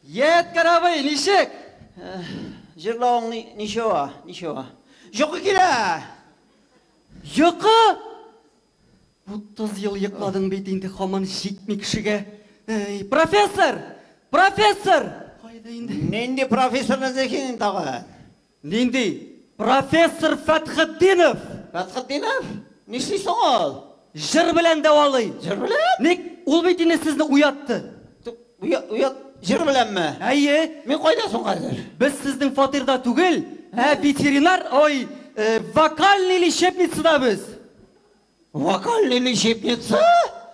Ядкәр абый, ничек? Җырлавың ничего, ничего. Йокы килә! Йокы? 30 ел йокладың бит инде, һаман җитми кешегә. Эй, профессор! Профессор! Кайда инде? Нинди профессорны эзлисең тагын? Нинди? Профессор Фәтхетдинов! Фәтхетдинов? Нишли соң ул? Җыр белән дәвалый. Җыр белән? Ник ул бит инде сезне уятты. Уят, җыр беләнме? Әйе. Мин кайда соң хәзер? Без сезнең фатирда түгел, ә ветеринар, ой, вокальный лечебницада без. Вокальный лечебница?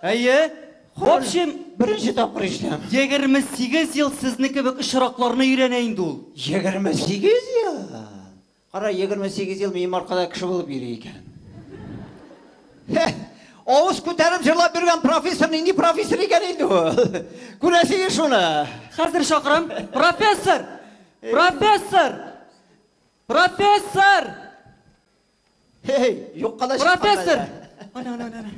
Әйе. В общем, беренче тапкыр ишетәм. 28 ел сезне кебек очракларны өйрәнә инде ул. 28 ел? Кара, 28 ел минем аркада кеше булып йөри икән. Авыз күтәреп җырлап йөргән профессор нинди профессор икән инде ул? Күрәсең шуны. Хәзер чакырам. Профессор! Профессор! Профессор! Эй, юкка да чыккан. Профессор! Ана, ана, ана.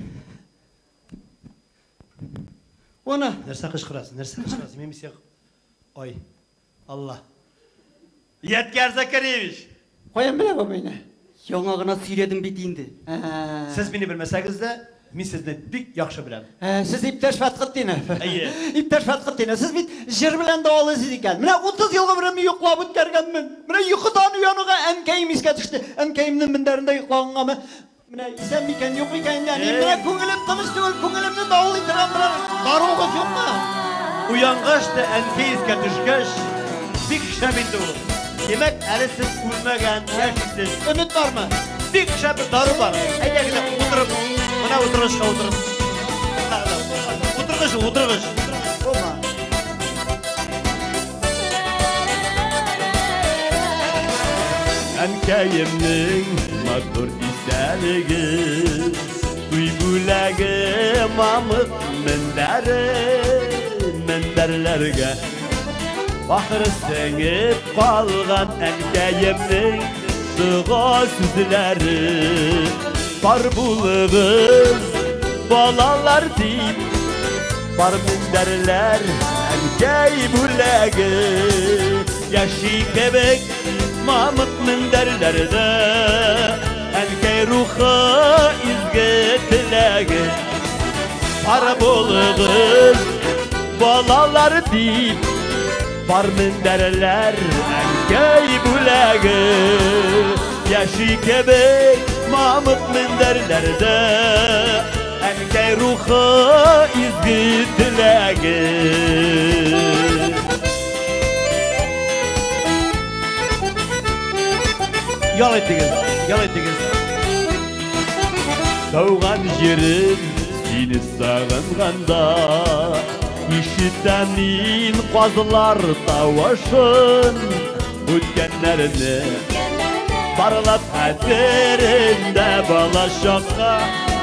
Ана. Нәрсә кычкырасың? Нәрсә кычкырасың? Мин сиңа. Ай, Алла. Ядкәр Закаревич! Каян белә бу мине? Яңа гына сөйләдем бит инде. Сез мине белмәсәгез дә, мин сезне бик яхшы беләм. Сез иптәш Фәтхетдинов. Әйе. Иптәш Фәтхетдинов, сез бит җыр белән дәвалыйсыз икән. Менә 30 ел гомеремне йоклап үткәргәнмен. Менә йокыдан уянуга әнкәем искә төште. Әнкәемнең мендәрендә йоклагангамы? Менә исән микән, юк микән инде әнием. Менә күңелем тыныч түгел, күңелемне дәвалый торган берәр даруыгыз юкмы? Уянгач та әнкәй искә төшкәч, бик шәп инде ул. Димәк, әле сез үлмәгән, яшисез. Өмет бармы? Бик шәп бер дару бар. Әйдә генә утырып, менә утыргычка утырып. Утыргыч ул, утыргыч. Булма. Әнкәемнең матур истәлеге, туй бүләге мамык мендәре, мендәрләргә бахыр сеңеп калган әнкәемнең дога сүзләре. Бар булыгыз, балалар дип, бар мендәрләр әнкәй бүләге. Яши кебек мамык мендәрләрдә әнкәй рухы изге теләге. Бар булыгыз, балалар дип, бар мендәрләр әнкәй бүләге. Яши кебек мамык мендәрләрдә әнкәй рухы изге теләге. Ял итегез, ял итегез. Тауган җирем, сине сагынганда, ишетәм мин казлар тавышын, үткәннәрне барлап хәтерендә балачакка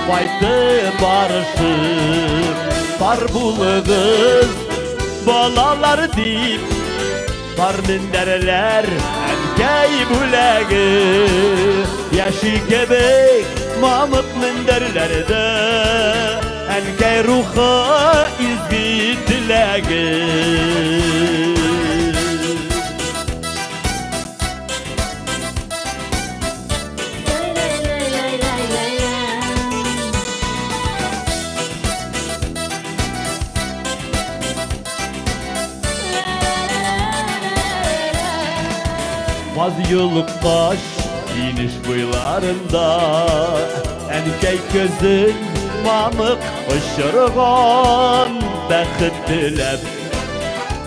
кайтып барышым. Бар булыгыз, балалар дип, бар мендәрләр әнкәй бүләге. Яши кебек мамык мендәрләрдә әнкәй рухы изге теләге. Баз юлыккач инеш буйларында әнкәй көзен мамык очырган, бәхет теләп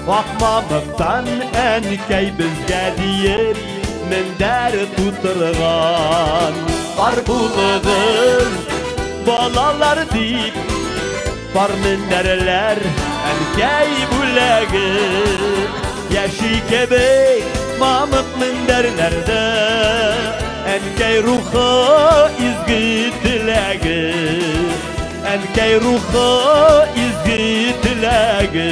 ак мамыктан әнкәй безгә диеп мендәр тутырган. Бар булыгыз, балалар дип, бар мендәрләр әнкәй бүләге. Яши кебек мамык мендәрләрдә әнкәй рухы изге теләге. Әнкәй рухы изге теләге.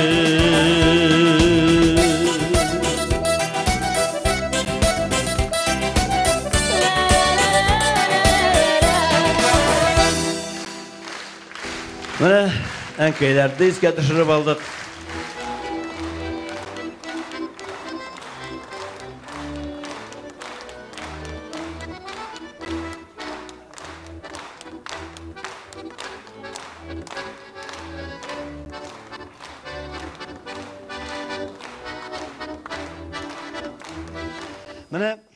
Менә Әнкәйләрне искә төшереп алдык. Менә.